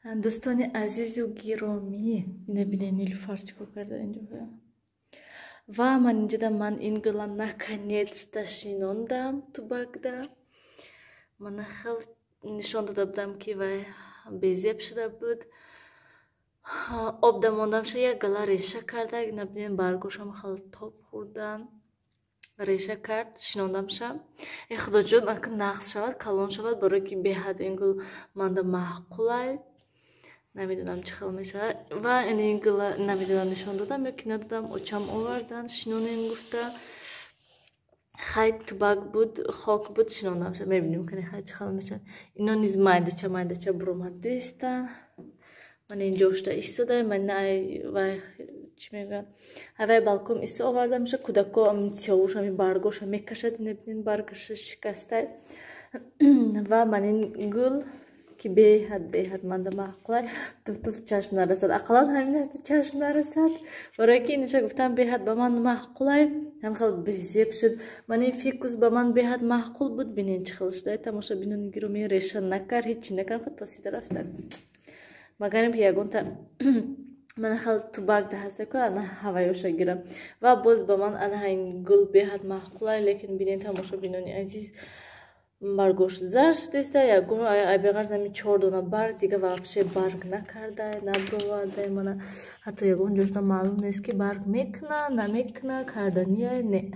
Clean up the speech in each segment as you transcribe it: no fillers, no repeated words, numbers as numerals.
Дӯстони азизу гиромӣ, ина бинед, Нилуфар чӣ кор карда инҷо. Ва ман инҷода ман ин гула наконец-то шинондам тубакда. Мана хел нишон дода будам, ки вай безеб шуда буд. Об дамондамша, як гала реша карда. Ина бинед, баргошам хел тоб хӯрдан. Реша кард, шинондамша. Э, худоҷон, ака нағз шавад, калон шавад, барое ки беҳад ин гул манда маъқулай. Намедонам, чӣ хел мешавад. Ва ин гула намедонам, нишон додам ё ки надодам, очам овардан, шинонем гуфта. Хай, тубак буд, хок буд, шинондамша. Мебинем, кани хай чӣ хел мешавад. Ино низ майдача майдача буромадистан. Ман инҷо шуда истодаем, ман вай чӣ мегӯянд, ҳавай балкон исто овардамша. Кӯдако сиёвуш ами баргоша мекашад, бинед, баргаша шикастай. Ва ман ин гул, ки беҳад беҳад манда маъқулай, туфтуф чашм нарасад, ақаллан ҳаминаш чашм нарасад, барое ки иниша гуфтам, беҳад ба ман маъқулай, ҳам хел безеб шуд. Ман ин фикус ба ман беҳад маъқул буд, бинед, чӣ хел шуда. Тамошобинони гиромӣ, реша накард, ҳечи накард, худ тосида рафта. Магарем ки ягонта мана хел тубак даҳастаку, ана ҳаваёша гирам. Ва боз ба ман ана ин гул беҳад маъқулай, лекин бинед, тамошобинони азиз, баргош зард шудеста, ягон айбеғарз ами чор дона барг, дига вообще барг накардай, набровардай. Мана ҳатто ягон ҷошна маълум нест, ки барг мекуна, намекуна, кардания не.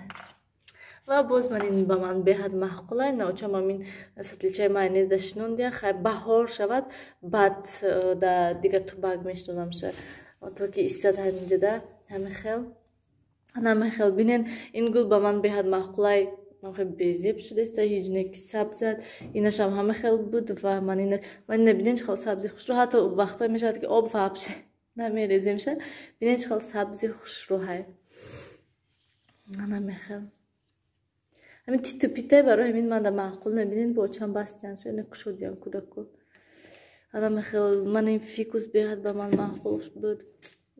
Ва боз ман ин ба ман беҳад маъқулай, наочам амин сатличаи майонез шинондия. Хай, баҳор шавад, баъд да дига тубак мешинонамша, то ки истад ҳаминҷода ҳамин хел, ҳамин хел. Бинен, ин гул ба ман беҳад маъқулай, безеб шудеста, ҳеҷ не ки сабзад. Инашам ҳама хел буд. Ва ман ина бинен, чӣ хел сабзи хушрӯ, ҳатто вақтҳое мешавад, ки об вообще намереземша. Бинен, чӣ хел сабзи хушрӯҳай. Ана мехел ҳамин титу питай, барои ҳамин манда маъқул. Набинен, бо чанд бастиянша, ина кушодиян кӯдаку. Ана мехел ман ин фикус беҳад ба ман маъқул буд,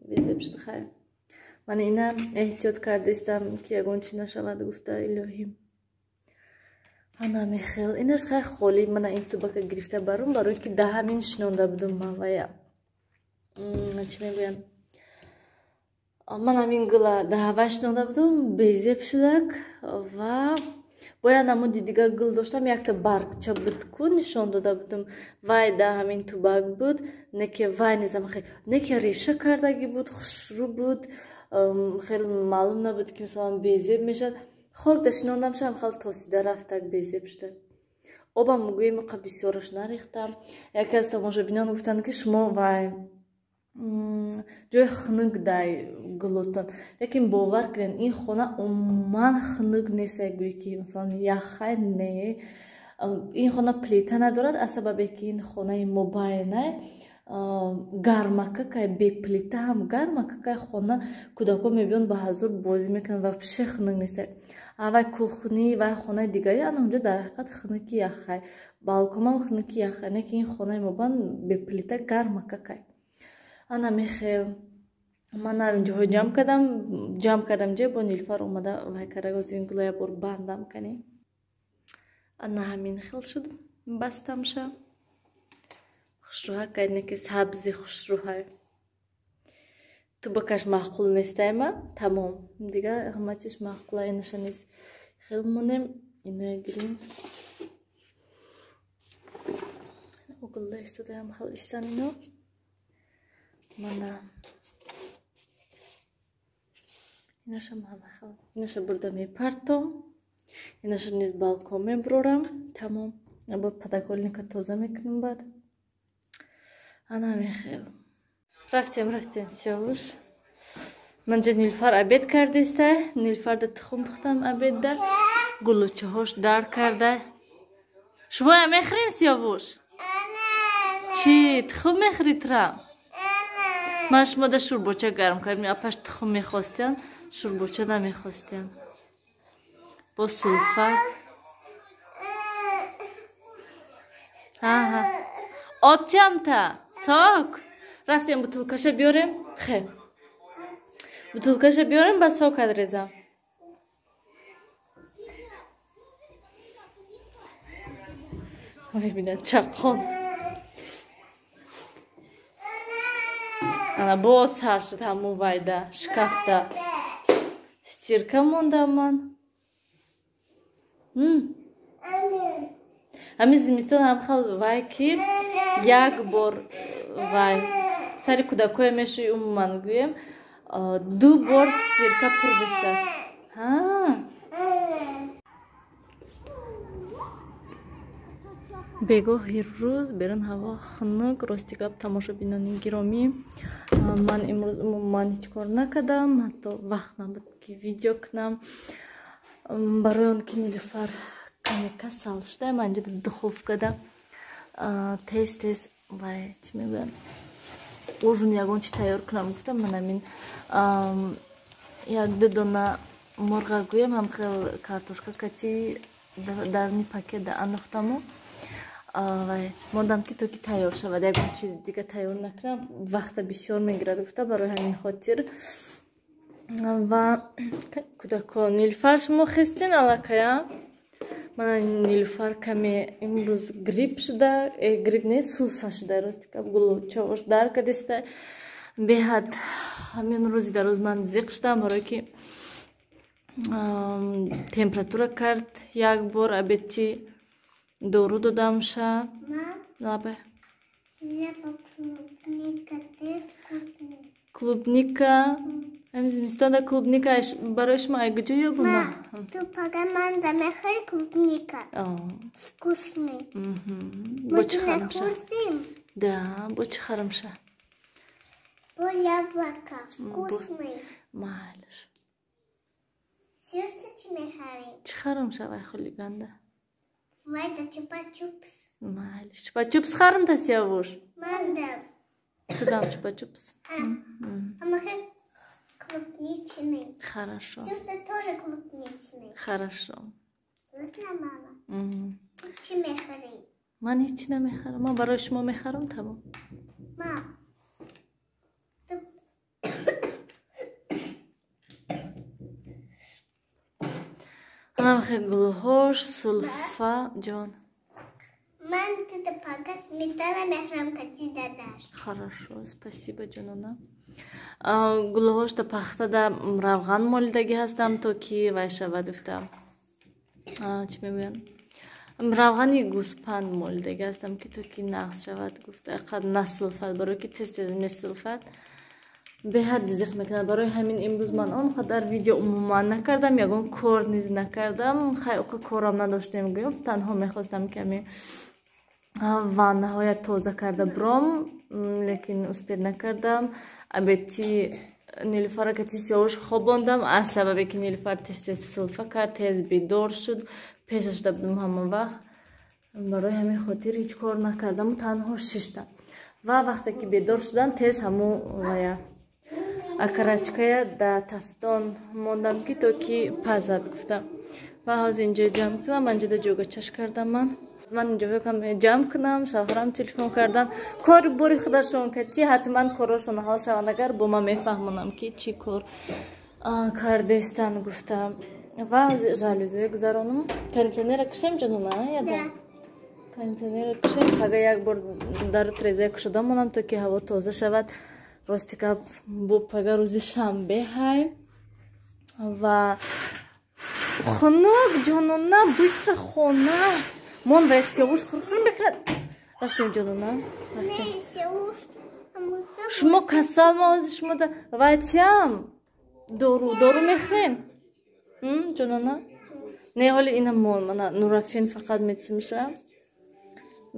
безеб шуд. Хай, ман ина эҳтиёт кардистам, ки ягон чӣ нашавад гуфта, илоҳим. Ана мехел инаш хай холӣ. Мана ин тубака гирифта барум, барое ки да ҳамин шинонда будум ман. Вая чӣ мегӯянд, ман ҳамин гула да ҳава шинонда будум, безеб шудак. Ва бояд намуди дига гул доштам, якта баргча буд ку, нишон дода будум, вай да ҳамин тубак буд, неке вай низам, неке реша кардагӣ буд, хушрӯ буд, хеле маълум набуд, ки мисалан безеб мешавад. Хок да шинондамшам, хел тосида рафтак, безеб шуда. Обам гӯем қа бисёраш нарехтам. Яке аз тамошобинон гуфтанд, ки шумо вай ҷои хунук дай гулотон, лекин бовар кунед, ин хона умуман хунук нест. Гӯе ки масалан яхай, не, ин хона плита надорад, аз сабабе ки ин хонаи мобайнай гармакакай, беплита ҳам гармакакай хона. Кӯдакҳо мебиёнд, ба ҳазур бозӣ мекунанд, вообще хунук нест. Вай кухни, вай хонаи дигари, ана онҷо дар ҳақиқат хунуки яхай, балконам хунуки яхай, не ки ин хонаи мобайн беплита гармакакай. Ана мехел ман инҷоҳо ҷамъ кардам, ҷамъ кардам ҷа бо Нилфар омада вай карда. Ин гула як бор бандам кани, ана ҳамин хел шуд, бастамша. Хушрӯҳа кайне, ки сабзи хушрӯҳай, тубакаш маъқул нестайма, тамом, дига ҳама чиз маъқула. Инаша низ хел монем, иноя гирем. Гулла истодаям, хел истан ино. Мана инашам ҳама хел, инаша бурда мепартом, инаша низ балкон мебурорам, тамом. Бо подоконника тоза мекунам баъд. Ана мехел рафтем, рафтем. Сиёвуш манҷа Нилфар обед кардеста, Нилфарда тухм пухтам обедда, гулучаҳош дар карда. Шумоя мехӯрен, Сиёвуш? Чӣ тухм мехӯри тра? Ман шумода шӯрбоча гарм кардем. Апаш тухм мехостиян, шӯрбоча намехостиян, бо сулфа. Обчамта сок рафтем, бутулкаша биёрем. Хе, бутулкаша биёрем, ба сок адрезам. Мебинад чаққон. Ана боз сар шуд ҳамун вайда, шкафда. Стирка мондам ман. Ҳамин зимистон ҳам хел вай ки як бор вай сари кӯдакое мешӯи, умуман гӯем, ду бор стирка пур мешавад. Бегоҳи рӯз берун ҳаво хунук. Рости гап, тамошобинони гиромӣ, ман имрӯз умуман ҳеҷ кор накардам, ҳатто вақт набуд ки видео кунам, барои он ки Нилуфар каме касал шуда. Ман инҷо духовкада тез тез вай чӣ мегӯянд, ужин ягон чи тайёр кунам гуфтам. Ман ҳамин як ду дона мурға гӯям, ҳам хел картошка кати дарни пакет да андохтаму вай мондам ки то ки тайёр шавад, ягон чиз дига тайёр накунам, вақта бисёр мегирад гуфта. Барои ҳамин хотир ва кӯдакон, Нилуфар, шумо хестин аллакая? Мана Нилуфар каме имрӯз грипп шуда, грипп не, сулфа шуда. Рости гап, гулучовош дар кадиста беҳад. Ҳамин рӯзи дароз ман зиқ шудам, барое ки температура кард як бор, абети дору додамша. Лабе клубника. Ҳамин зимистонда клубника барои шумо айгуҷо ёбум? Ту пага ман да мехӯри клубника. Вкусный. Бо чӣ харамша? Да, бо чӣ харамша? Бо яблоко. Вкусный. Майлаш. Сёста чӣ мехарем? Чӣ харамша вай хулиганда? Вай да чупа-чупс. Майлаш. Чупа-чупс харам та Сиёвуш? Ман да. Ту дам чупа-чупс? А мехӯри клубничный. Хорошо. Сёста тоже клубничный. Хорошо. Ладно, мама? Ту чӣ мехарӣ? Ман ҳеҷ чӣ намехарам. Ман барои шумо мехарам, тамом. Мам, ту ҳамахе гулҳош сулфа ҷон. Ман туда пага сметана мехарам кати дадаш. Хорошо, спасибо, ҷонона. Гулҳошда пахтада равған молидагӣ ҳастам, то ки вай шавад гуфта. Чӣ мегӯянд? Равғани гӯспанд молидагӣ ҳастам, ки то ки нағз шавад гуфта, қад насулфад, барое ки тез тез месулфад, беҳад зиқ мекунад. Барои ҳамин имрӯз ман он қадар видео умуман накардам, ягон кор низ накардам. Хай, оқа корам надоштем гӯям, танҳо мехостам ки ҳамин ваннаҳоя тоза карда буром, лекин успед накардам. Абети Нилуфара кати Сиёвуш хобондам, аз сабабе ки Нилуфар тез тез сулфа кард, тез бедор шуд, пешаш шуда будем ҳама вақт. Барои ҳамин хотир ҳеҷ кор накардаму танҳо шиштам. Ва вақте ки бедор шудам, тез ҳамун вая акарачкая да тафтон мондам, ки то ки пазад гуфтам. Ва ҳозир инҷо ҷамъ кунам, анҷода ҷогачаш кардам ман. Ман инҷо ҷамъ кунам, шавҳарам телефон кардан, кори бори худашон кати, ҳатман корошон ҳал шаванд, агар бо ман мефаҳмонам ки чӣ кор кардестан гуфтам. Ва ҳозир жалюзиё гузаронам. Кондиционера кушем, ҷонона, яда? Кондиционера кушем, пага як бор дару трезая кушода монам, то ки ҳаво тоза шавад. Рости гап, бо пага рӯзи шанбе ҳай ва хунук, ҷонона, быстро хона мон ва Сиёвуш хурхур мекунад. Рафтем, ҷонона, рафтем. Шумо касал, ма ҳозир шумо да вайтиам дору, дору мехӯрем? Ҷонона? Не, ҳоли ина мон, мана нурафин фақат метимша.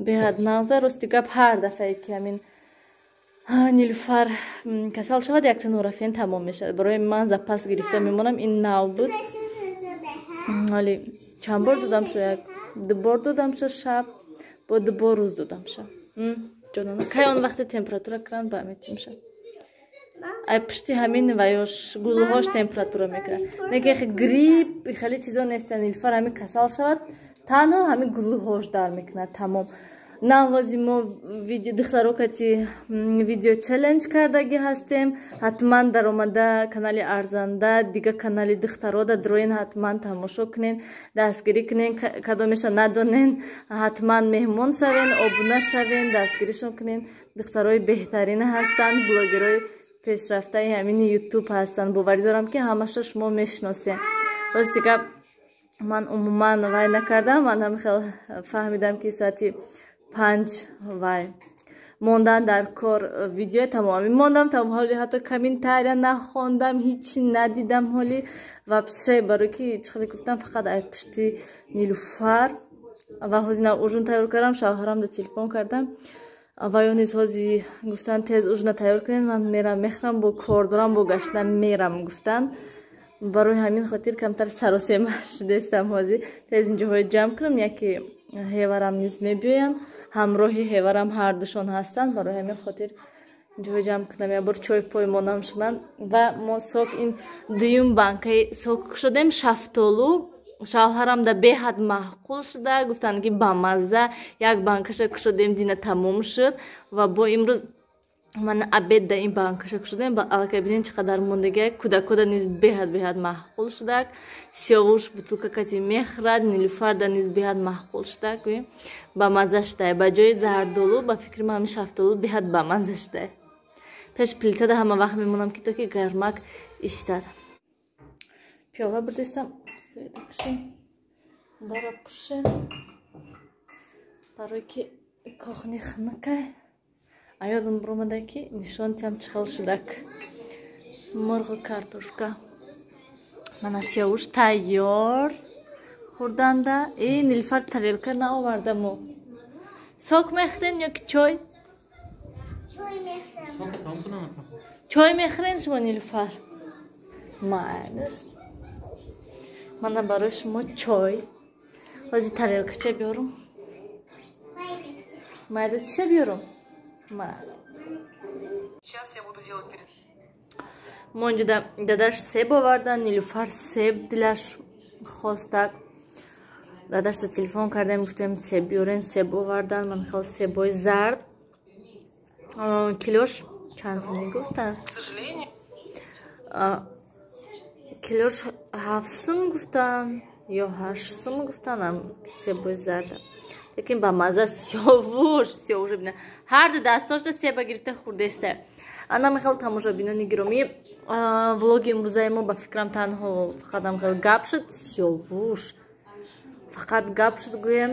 Беҳад нағза. Рости гап, ҳар дафъае ки ҳамин Нилуфар касал шавад, якта нурафен тамом мешавад. Барои ман запас гирифта мемонам, ин нав буд. Ҳоли чанд бор додам шо? Як ду бор додам шо шаб, бо ду бор рӯз додам ша. Ҷонона, кай он вақте температура кунанд, ба метимша. Ай пушти ҳамин ваёш гулҳош температура мекунад. Не ки грипп хеле чизо нестанд. Нилуфар ҳамин касал шавад, танҳо ҳамин гулҳош дар мекунад, тамом. Навози мо видео духтаро кати видео челлендж кардагӣ ҳастем. Ҳатман даромада канали Арзанда, дига канали духтарода дроен, ҳатман тамошо кунен, дастгирӣ кунен. Кадомеша надонен, ҳатман меҳмон шавен, обуна шавен, дастгиришон кунен. Духтарои беҳтарин ҳастанд, блогерои пешрафтаи ҳамини Ютуб ҳастанд. Боварӣ дорам, ки ҳамаша шумо мешиносед. Рости гап, ман умуман вай накардам. Ман ҳам хел фаҳмидам, ки соати 5 вай мондан дар кор, видеои тамоми мондам там, ҳоли ҳатто комментария нахондам, ҳичи надидам ҳоли вообще, барои ки чӣ хеле гуфтам, фақат ай пушти Нилуфар. Ва ҳозина ужин тайёр кардам, шавҳарам да телефон кардам, ва ё низ ҳози гуфтан, тез ужина тайёр кунед, ман мерам мехӯрам, бо кор дорам, бо гашта мерам гуфтан. Барои ҳамин хотир камтар саросема шудестам. Ҳозир тез инҷоҳои ҷамъ кунам, яке ҳеварам низ мебиёянд, ҳамроҳи ҳеварам ҳардушон ҳастанд. Барои ҳамин хотир инҷоҳои ҷамъ кунам, якбор чой пой монам шудам. Ва мо сок, ин дуюм банкаи сок шудем, шафтолу. Шавҳарам да беҳад маъқул шуда, гуфтанд, ки бамазза. Як банкаша кушодем, дина тамом шуд. Ва бо имрӯз ман обед да ин банкаша кушодем, аллакай бинен, чӣ қадар мондагия. Кӯдакода низ беҳад беҳад маъқул шудак. Сиёвуш бутылка кати мехӯрад, Нилуфарда низ беҳад маъқул шудак, бамазза шудай. Ба ҷои зардолу, ба фикри ман, ҳамин шафтолу беҳад бамазза шудай. Пеш плитада ҳама вақт мемонам, ки то ки гармак истад. Пиёла бурдистам, кушем, дара пушем, барои ки кохни хунукай. Аёдам буромада, ки нишон тиям, чӣ хел шудак мурғу картошка. Мана, Сиёвуш тайёр хӯрданда. Э, Нилфар, тарелка наовардамо. Сок мехӯрен ё ки чой? Чой мехӯрен шумо, Нилуфар? Майнаш, мана барои шумо чой. Ҳозир тарелкача биёрум, майда чиша биёрум. Майли. Сейчас я буду делать перед. Мо инҷода дадаш себ овардан. Нилуфар себ дилаш хостак. Дадашта телефон кардем, гуфтем, себ биёрен. Себ овардан, ман хел себои зард. Килош чанд сум мегуфтан? К сожалению, Килош 7 сум гуфтан ё 8 сум гуфтан себои зарда, лекин ба маза. Сиёвуш, Сиёвуш бина, ҳарду дастошта себа гирифта хӯрдеста. Ана мехел, тамошобинони гиромӣ, влоги имрӯзаи мо, ба фикрам, танҳо фақат ҳамхел гап шуд. Сиёвуш, фақат гап шуд гӯем.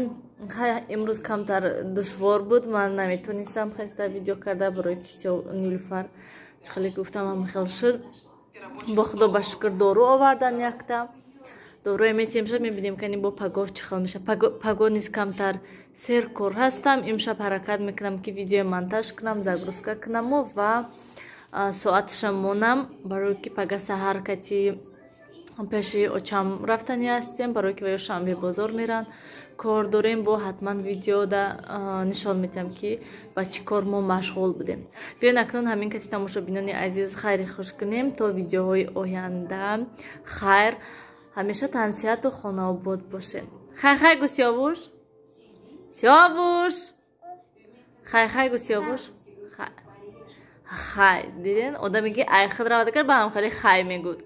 Имрӯз камтар душвор буд, ман наметонистам хаста видео карда, барои ки Нилуфар, чӣ хеле гуфтам, ҳамхел шуд. Бо Худо ба шукр, дору овардан, якта доруе метиҳем шад, мебинем, кани бо пагоҳ чӣ хел меша. Пагоҳ низ камтар серкор ҳастам. Имшаб ҳаракат мекунам, ки видеои монтаж кунам, загрузка кунаму ва соаташа монам, барое ки пага саҳар кати пеши очам рафтанӣ ҳастем, барое ки ва ё шанбе бозор меранд, кор дорем. Бо ҳатман видеода нишон медиҳам, ки ба чӣ кор мо машғул будем. Биён, акнун ҳамин каси, тамошобинони азиз, хайри хуш кунем то видеоҳои оянда. Хайр, ҳамеша тансиҳату хонаобод бошед. Хай хай гу, Сиёвуш, Сиёвуш, хай хай гу, Сиёвуш, хай. Диден, одаме ки ай худ равада кард, ба ҳам хеле хай мегӯд.